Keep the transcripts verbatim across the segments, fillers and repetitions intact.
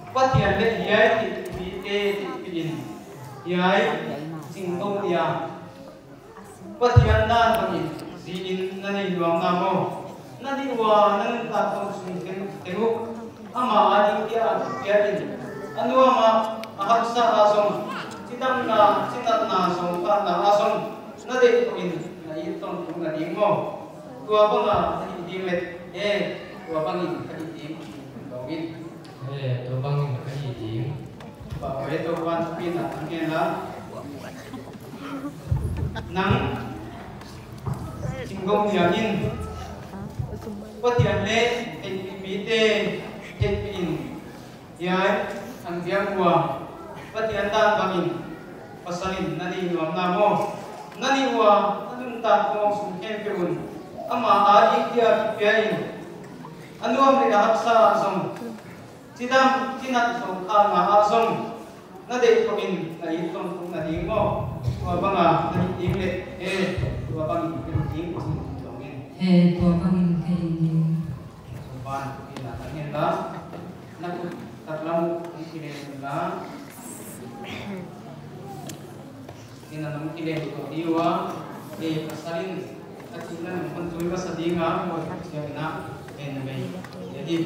Pathian leh hiai theihpihmite theihpih in, hiai Chingkou Niang, Pathian dan bangin zi in na nei nuam na maw? Na nih ua na nuntak khong sung teng uh, ama ading dia kipia in, a nuam a, a haksa a zong, chidamna, chinatna, zawngkhalna a zong, na deih toh in na it tawntung na ding maw? Tua banga na hih ding leh, e, tua bangin ka hih ding, chi in dong in. E, tua bangin ka hih ding. Pau e, tua ban pina tang hen la. Nang, Chingkou Niang in, Pathian leh theihpihmite theihpih in, hiai Thangbiakmua, Pathian dan bangin pasal in na nei nuam na maw? Na nih ua na nuntak khong sung khempeuh un, ama ading dia kipia in, a nuam leh a haksa a zong, chidam, chinat, zawngkhalna a zong, na deih toh in na it tawntung na ding maw? Tua banga na hih ding leh, e, tua bangin ka hih ding, chi in dong in. E, tua bangin ka hih ding. Tua ban pina tang hen la. Na khut taklam uh hong kilem la. Ina nong kilem toh di ua, e, pasal in a chihna nong hon zui masa ding a, maw, chiang ina, en mei, ya di.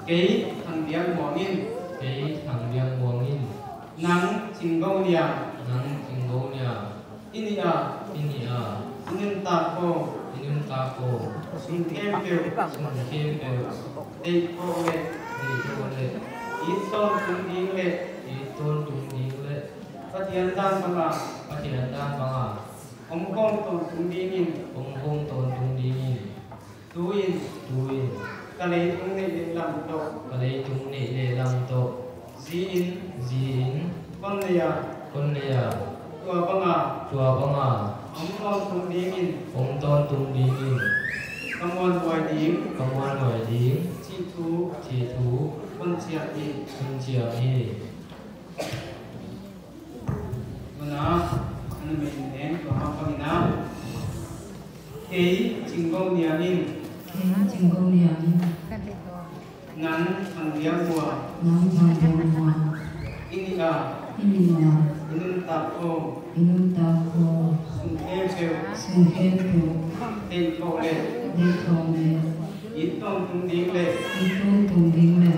Kei Thangbiakmua in. Kei Thangbiakmua in. Nang Chingkou Niang. Nang Chingkou Niang. I nih a. I nih a. I nuntak khong. I nuntak khong. Sung khempeuh. Sung khempeuh. Deih toh leh. Deih toh leh. It tawntung ding leh. It tawntung ding leh. Pathian dan banga. Pathian dan banga. Om khong tawntung dingin. Om khong tawntung dingin. Tuin. Tuin. Ka leitung neih leh lam toh. Ka leitung neih leh lam toh. Zi in. Zi in. Kon nei a. Kon nei a. Tua banga. Tua banga. Om tawntung dingin. Om tawntung dingin. Ka muanhuai ding. Ka muanhuai ding. Chih thu. Chih thu. Kon chiam hi. Kon chiam hi. Tuna, ana mei in leng, tua mah bangin a. Kei Chingkou Niang in. Kei Chingkou Niang in. Nang Thangbiakmua. Nang Thangbiakmua. I nih a. I nih a. I nuntak khong. I nuntak khong. Sung khempeuh. Sung khempeuh. Deih toh leh. Deih toh leh. It tawntung ding leh. It tawntung ding leh.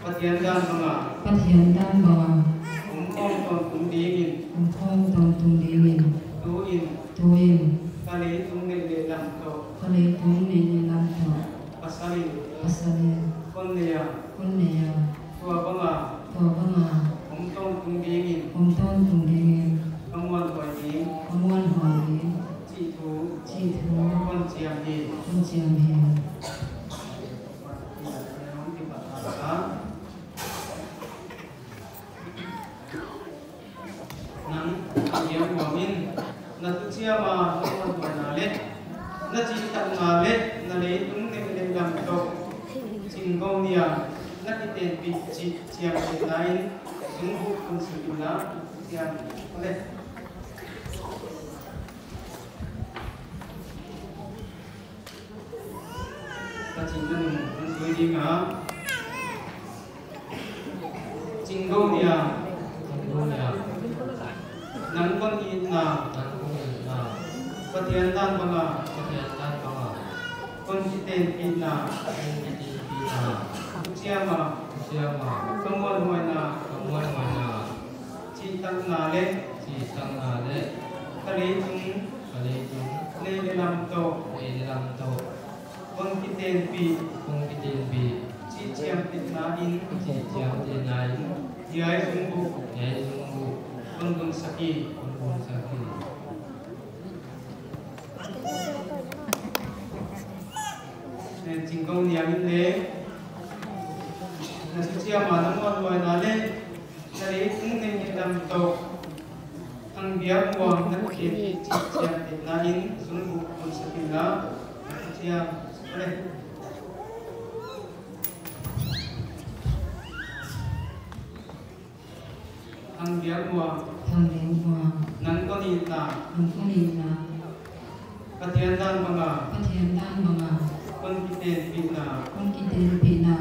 Pathian dan banga. Pathian dan banga. Om khong tawntung dingin. Om khong tawntung dingin. Tuin. Tuin. Ka leitung neih leh lam toh. Ka leitung neih leh lam toh. Pasal in. Pasal in. Kon nei a. Kon nei a. Tua banga. Tua banga. Om tawntung dingin. Om tawntung dingin. Ka muanhuai ding. Ka muanhuai ding. Chih thu. Chih thu. Kon chiam hi. Kon chiam hi. Nang, Thangbiakmua in, na thuchiam a na muanhuaina leh, na chihtakna leh, na leitung neih leh lam toh, Chingkou Niang, na kitenpih chih chiamtehna in, zungbuh kon sak inla, chiam leh. Ka chihna nung hon zui ding a. Chingkou Niang. Chingkou Niang. Nang kon itna. Nang kon itna. Pathian dan banga. Pathian dan banga. Kon kitenpihna. Kon kitenpihna. Chiam a. Chiam a. Ka muanhuaina. Ka muanhuaina. Chihtakna leh. Chihtakna leh. Ka leitung. Ka leitung. Neih leh lam toh. Neih leh lam toh. Kon kitenpih. Kon kitenpih. Chih chiamtehna in. Chih chiamtehna in. Hiai zungbuh. Hiai zungbuh. Kon bun sak hi. Kon bun sak hi. Eh, Chingkou Niang in leng. Na thuchiam a na muanhuaina leh. Na leitung neih leh lam toh. Thangbiakmua na kitenpih chih chiamtehna in zungbuh kon sak inla. Chiam. Thangbiakmua. Thangbiakmua. Nang kon itna. Nang kon itna. Pathian dan banga. Pathian dan banga. Kon Kitenpihna. Kitenpihna.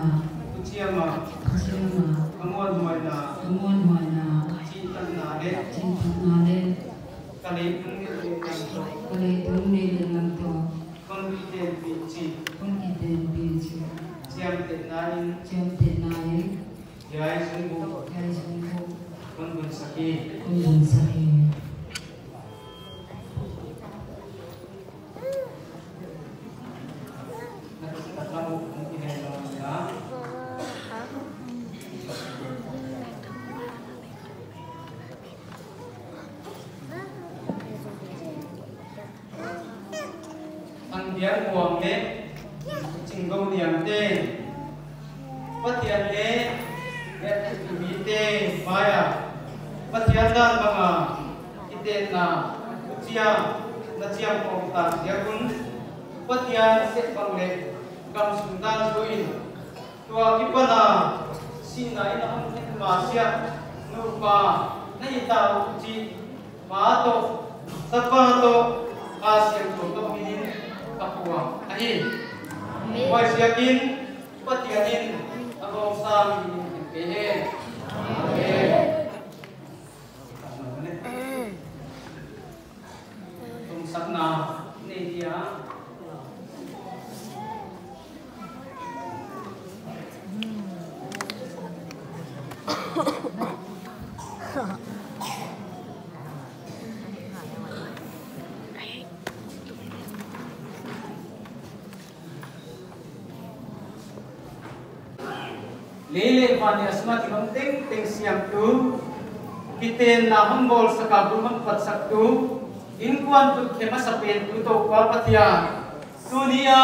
Thuchiam a. Thuchiam a. Ka muanhuaina. Ka muanhuaina. Chihtakna leh. Chihtakna leh. Ka leitung nilhna lam toh. Ka leitung nilhna lam toh. Kon kitenpih chih. Kon kitenpih chih. Chiamtehna in. Chiamtehna in. Hiai zungbuk. Hiai zungbuk. Kon vun sak hi. Kon vun sak hi. Thangbiang Muang leh Chinggou Niangte, Pathian leh Ngetmite mai a Pathian dan bang a kitenna thuchiam na chiam khawm tak ziak un, Pathian sep bang leh gamsung dan zui in, tua kipan a sihna in a hon et masiah nupa na hita uh chih Pa toh, Tapa toh, Kha Siangthou toh min in ka phuang ahi. Amen. Huaiziakin Pathian in a gawmsa min in ka pia. Amen. Amen. Tonsakna nei dia. Lei leh van a sunga thil om tengteng siamtu, kitenna hon bawlsak a bul hon patsaktu, inkuan tut khe masapentu Toupa Pathian, tuni a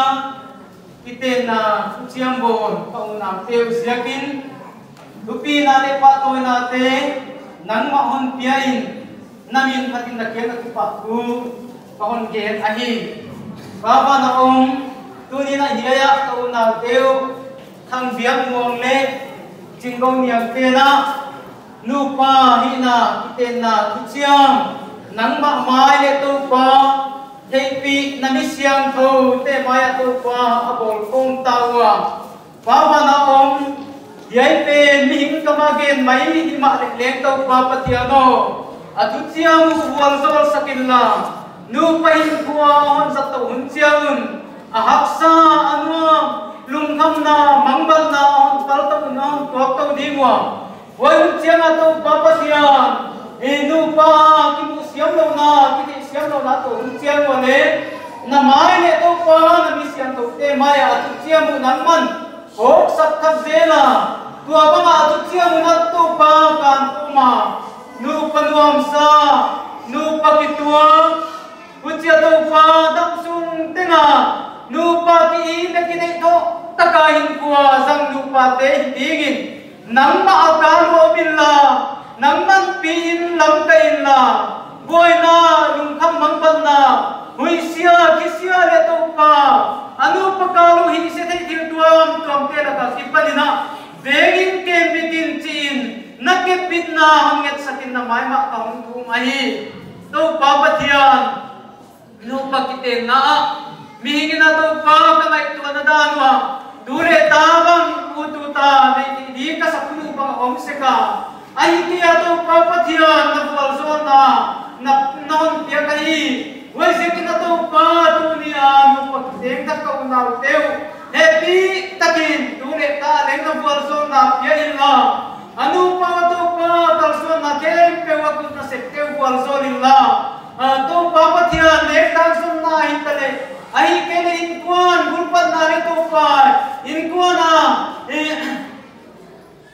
kitenna thuchiam bawl ka unau teu ziakin, lupina leh pahtawinate nangmah hon pia in, na min phatin na kiang a kipahthu ka hon gen ahi. Pa van a om, tuni a hiai a ka unau teu, Thangbiang Muang leh Chinggou Niangte na nupa hihna kitenna thuchiam nangmah mai leh Toupa, theihpihna mi siangthoute mai a Toupa a bawl khawm ta ua. Pa van a om, hiai pen mihing kam a gen mai himahleh leng Toupa Pathian aw, a thuchiam uh vualzawl sak inla, nupa hinkhua a hon zat tou hun chiang un, a haksa, a nuam, lungkhamna, mangbatna a hon paltou un a hon tuak tou ding ua. Huai hun chiang a Toupa Pathian, e nupa kimuh siamlouhna, kitheih siamlouhna toh hun chiang ua leh, na mai leh Toupa na mi siangthoute mai a thuchiam uh nangman hawksak thak zel a, tua bang a thuchiam uh na Toupa kan puma, nupa nuamsa, nupa kituak, huchia Toupa damsung teng a nupa ki-it leh kideih thoh tak a hinkhua zang nupate hi dingin, nangmah a kal uah om inla, nangman pi in lamkai inla, buaina, lungkham mangbatna, huisia, khisia leh Toupa, a nupa kal uh hihsia theih thil tuamtuamte lak a kipan in a, veng in kembit in chi in, na kembitna hon ngetsak in na mai mah ka hon thum ahi. Toupa Pathian, nupa kitenna ah, mihing in a Toupa ka ngaihtuahna dan uah, tu leh ta bang, u tu ta, nei theih ding ka sak hun uh bang om sek a. Ahihkeileh Toupa Pathian na vualzawlna, na, na hon piak ahi. Huaiziakin a Toupa tuni a nupa kiteng tak ka unaute uh, hehpihtakin tu leh ta leng na vualzawlna pia inla. A nupa Toupa kalsuanna khempeuh a kut nasemte uh vualzawl inla. A, Toupa Pathian leng kalsuanna hitaleh, ahihkeileh inkuan bulpatna leh Toupa, inkuan a, eh,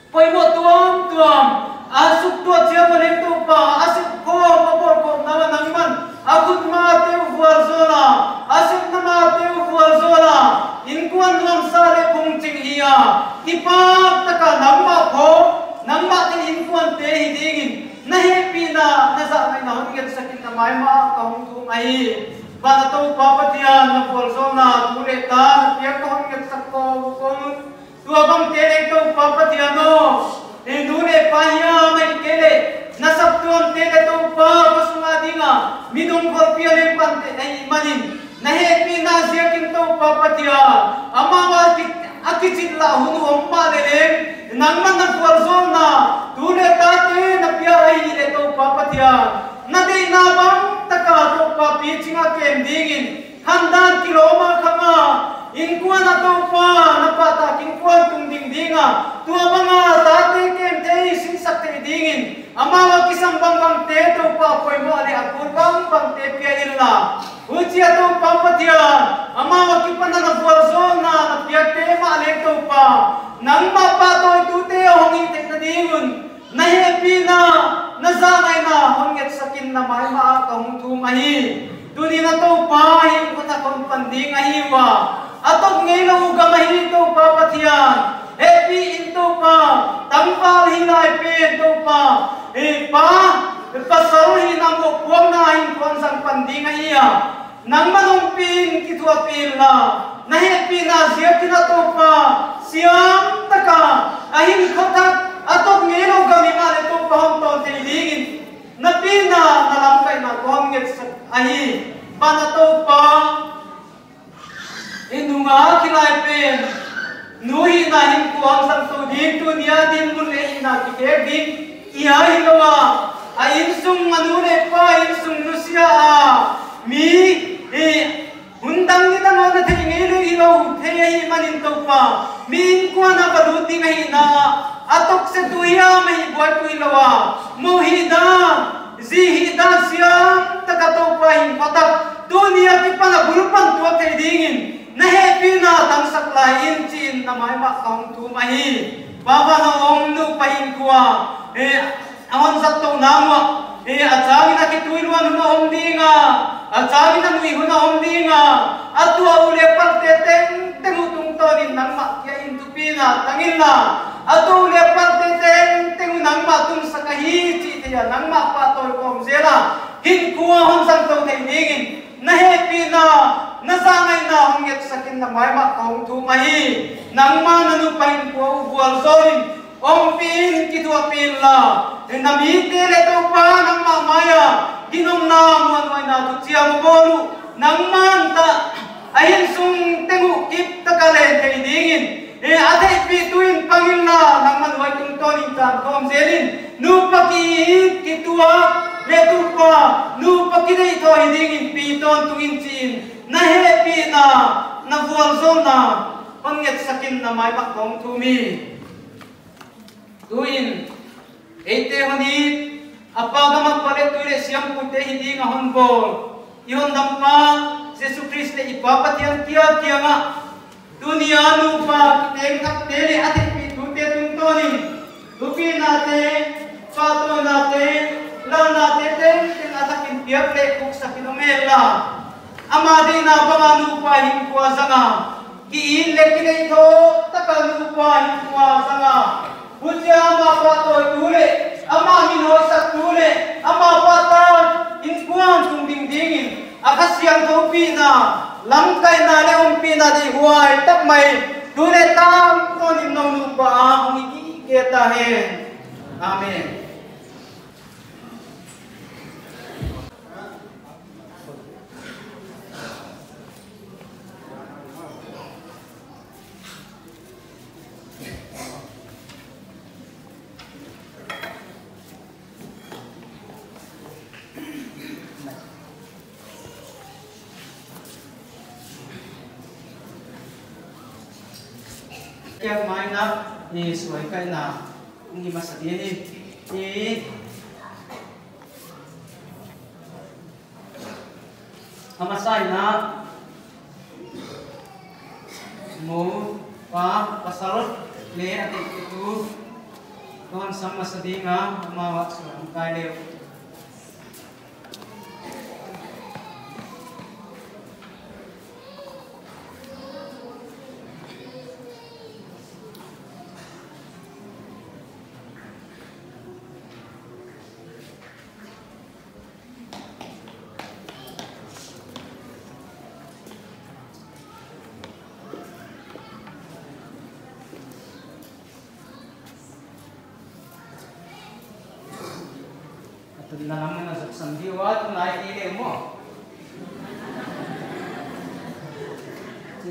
poimoh tuamtuam a suk tuah chiang ua leng Toupa, a sep khawm, a bawl khawmna uah nangman a kut mate uh vualzawl a, a sepna mate uh vualzawl a, inkuan nuamsa leh phungching hi a, kipak tak a nangmah pho, nangmah te inkuante hi dingin, na hehpihna, na zahngaihna hon ngetsak in na mai mah ka hon thum ahi. Van a Toupa Pathian na vualzawlna tu leh ta na piak ka hon ngetsak khawm khawm. Tua bangte leng Toupa Pathian aw, ei nu leh pa hiam ahihkeileh, na saptuamte leh Toupa khosung a ding a, mi dungkholpi a leng pante ahihmanin, Na hehpihna ziakin Toupa Pathian, amau a ki-, a kichih lah hun uh om mahleh leng, nangman na vualzawlna, tu leh tate na pia ahihleh Toupa Pathian, na deihna bang taka Toupa pichinga kem dingin, khandan kilawm a khang a, innkuan a Toupa, na pahtak innkuan tung ding ding a, tua banga tate kem thei sinsak thei dingin, amau a kisam bangbangte Toupa poimoh leh a kul bangbangte pia inla. Huchia Toupa Pathian, amau a kipan a na vualzawlna na piakte mahleh Toupa, nangmah pahtawitute hong hih theihna ding un, na hehpihna, na zahngaihna hon ngetsak in na maimah ah ka hong thum ahi. Tuni'n a Toupa, hiai khua thak hon pan ding ahi ua. A tawp ngeilou gam ahi Toupa Pathian. Hehpih in Toupa, tangval hi lai pen Toupa, eh, pa, pasal hihna mohpuakna in kon zang pan ding ahi a. Nangman ompih in kithuahpih inla, na hehpihna ziakin a Toupa, siam taka, a hinkhua thak, a tawp ngeilou gam himahleh Toupa hon tawn thei dingin, na pina, na lamkaihna kon ngetsak ahi. Ban a Toupa, i nunga kilai pen, nu hihna hinkhua hon zang tou ding, tuni a dinmun leh hihna kitek ding, i hi lou a, a innsung a nu leh pa, innsung nusia a, mi, i, hun dang nidang a na theih ngei leh hilou, thei ahihmanin Toupa, mi innkuan a va lut ding ahihna, a toksetu hiam ahi buaitu hilou a, mou hihdan, zi hihdan siam taka Toupa hinkhua thak, tuni a kipan a bul pan tuak thei dingin, na hehpihna tangsak lai in chi'n na maimah ka hong thum ahi. Pa van a om nupa hinkhua, eh, a hon zat tou nang ua, eh, a changin a kituiluan hun a om ding a, a changin a nui hun a om ding a, a tuah u leh palte tengteng uh tungtawnin nangmah kia in thupina tang inla, a tuah u leh palte tengteng uh nangmah tunsak ahi chih theih a nangmah pahtawi kawm zel a, hinkhua hon zang tou thei dingin, na hehpihna, na zahngaihna hon ngetsak in na maimah ka hong thum ahi. Nangman na nupa hinkhua uh vualzawl in, ompih in kithuahpih inla, na mite leh Toupa nangmah mai a, ginomna muanhuaina thuchiam bawl uh, nangman ta, a innsung teng uh kip taka len thei dingin, eh, a theihpihtu in pang inla, nangman huai tungtawnin tan kawm zel in, nupa ki-it kituak leh tupa, nupa kideih thou hi dingin pi tawntung in chi'n, na hehpihna, na vualzawlna hon ngetsak in na maimah ka hong thum hi. Tuin, eite hon it, a pa gam a kua leh tui leh siampute hi ding a hon bawl, i Hondampa Jesu Khrist leh i Pa Pathian kia kiangah, tuni a nupa kiteng thakte leh a theihpihtute tungtawnin, thupihnate, pahtawnate, lalnate tengteng a thakin piak leh khuksak in om henla. Ama deihna banga nupa hinkhua zang a, ki-it leh kideih thou taka nupa hinkhua zang a, huchia ama pahtawitu leh, ama min hoihsaktu leh, ama pahtak innkuan tung ding dingin, a Kha Siangthou pina, lamkaihna leh ompihna deihhuai tak mai, tu leh tangtawnin nou nupa a hong hi gige ta hen. Amen. Kia mai na, i suai kai na, ngi masa dia ni, i A masa in a, mou, pa, pasal leh a theihpitu kon sam masa ding a, amau a suan kai leh. A tunna lam na zat sam di ua, tunai ti leh maw.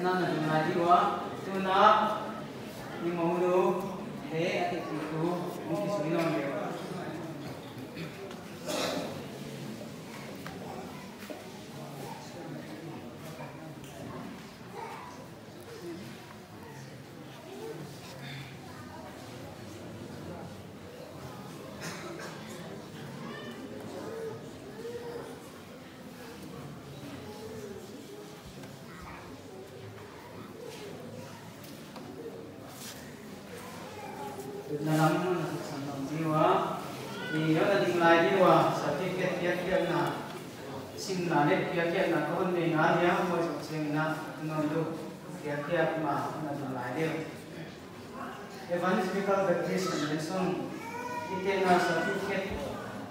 Na na ding lai di ua, tuna i mounu he a teh tu hong kisui nawn leh. Na lam na suk san lam di ua. I hon a ding lai di ua, certificate piak piak na. Sim na leh piak piak na ka hon nei na dia, huai zoh chiangin na, non du. Piak piak ma, na ding lai di. Evangelical Baptist Convention, kitehna certificate,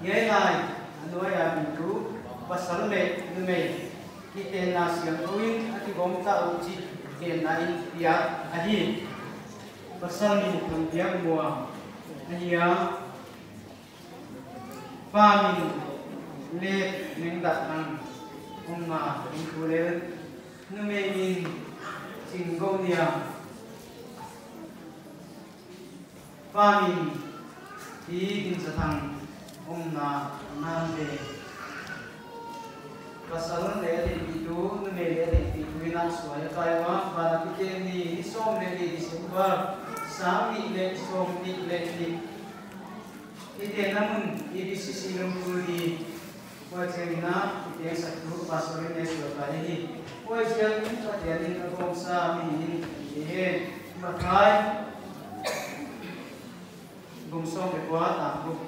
ngai ngai, a nuai a bitu, pasal leh numei, kitehna siangthou in a kibawm ta uh chih, kitehna in piak ahi. Pasal min Thangpiakmuang ahi a, Pa min Late Mengdatthang, omna Lungphu Lel, numei min Chinggounia, pa min Pi Ginzathang, omna Nangte. Pasal leh a deihpihtu, numei leh a deihpihtu in a suai a kai ua, van a kitehna ni, ni sawm leh nih December, sang nih leh sawmnih leh nih. Kitehna mun, E B C C Lungphu D. Huai chiangin a, kitehna saktu, pastor in a suai a kai hi. Huai chiangin Pathian in a bawlsa mi in, i he, Matthai, bung sawm leh kua, tang guk.